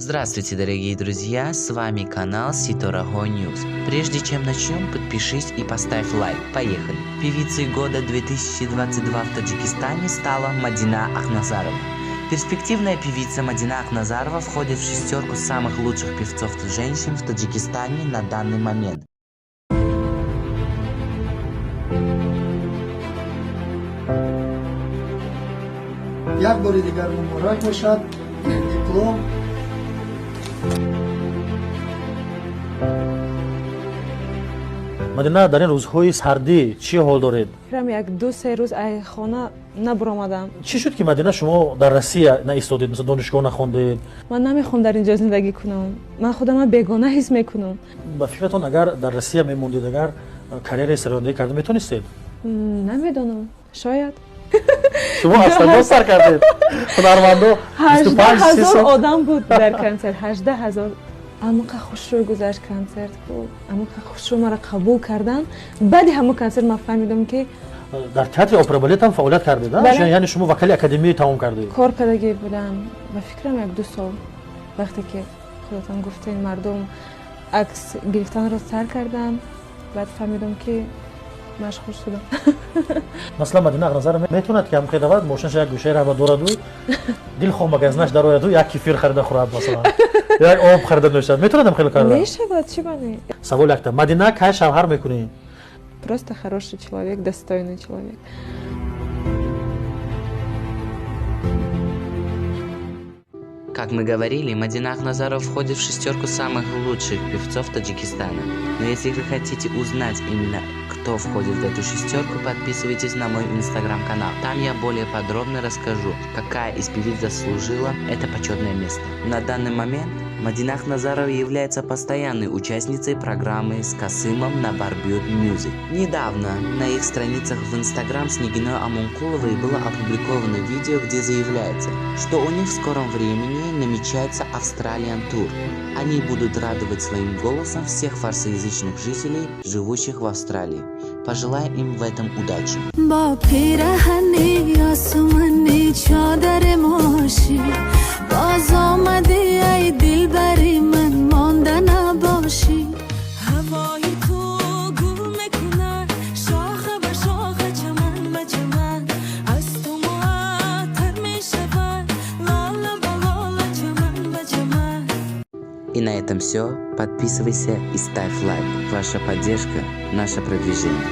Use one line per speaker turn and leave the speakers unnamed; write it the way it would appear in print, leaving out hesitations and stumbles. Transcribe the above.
Здравствуйте, дорогие друзья, с вами канал Ситораҳо News. Прежде чем начнем, подпишись и поставь лайк. Поехали! Певицей года 2022 в Таджикистане стала Мадина Ахназарова. Перспективная певица Мадина Ахназарова входит в шестерку самых лучших певцов женщин в Таджикистане на данный момент.
Як бори дигар муборак бошад, диплом.
Мадина, дар ин рӯзҳои сардӣ чӣ ҳол доред?
Фикрам, як 2-3 рӯз ай хона набуромадам.
Чӣ шуд, ки, Мадина, шумо дар Россия наистодед, масалан, донишгоҳ нахондед?
Ман намехоҳам дар ин ҷо зиндагӣ кунам, ман худама бегона ҳис мекунам.
Ба фикратон, агар дар Россия мемондед, агар карьераи сарояндагӣ карда метонистед?
Намедонам, шояд.
Шумо аз каҷо сар кардед? Ҳунармандо
18 000 одам буд дар консерт, 18 000. Амуқа хушрӯй гузашт консерт, амуқа хушрӯ маро қабул кардан. Баъди ҳамун консерт ман фаҳмидам, ки
Дар театри опера балет ҳам фаъолият кардед, яъне шумо вокали академия тамом кардед?
Кор кардагӣ будам, ба фикрам, 1-2 сол. Вақте ки худатон гуфтен, мардум акс гирифтанро сар карданд, баъд фаҳмидам, ки машғул шудам.
Масалан, Мадина Ақназар метавонад, ки ҳамхел равад, мошинаша як гӯшаи раҳба дораду, дилхоҳ магазинаш дарояду, як кефир харида хӯрад, масалан, як об харида нӯшад? Метавонад ҳамхел карда?
Мешавад, чӣ бане?
Савол якта: Мадина, кай шавҳар мекунӣ?
Просто хороший человек, достойный человек.
Как мы говорили, Мадина Ахназарова входит в шестерку самых лучших певцов Таджикистана. Но если вы хотите узнать именно, кто входит в эту шестерку, подписывайтесь на мой инстаграм-канал. Там я более подробно расскажу, какая из певиц заслужила это почетное место. На данный момент Мадина Ахназарова является постоянной участницей программы с Касымом на Барбют Music. Недавно на их страницах в Инстаграм с Нигиной Амонкуловой было опубликовано видео, где заявляется, что у них в скором времени намечается Australian Tour. Они будут радовать своим голосом всех фарсоязычных жителей, живущих в Австралии. Пожелаем им в этом удачи.
Бо пираҳани османи чодар мошӣ боз омадӣ, ай дилбари ман, монда набошӣ.
Ҳавои ту гул мекунад шоха ба шоха, чаман ба чаман аз ту муаттар мешавад, лола ба лола, чаман ба чаман.
И на этом все. Подписывайся и ставь лайк. Ваша поддержка – наше продвижение.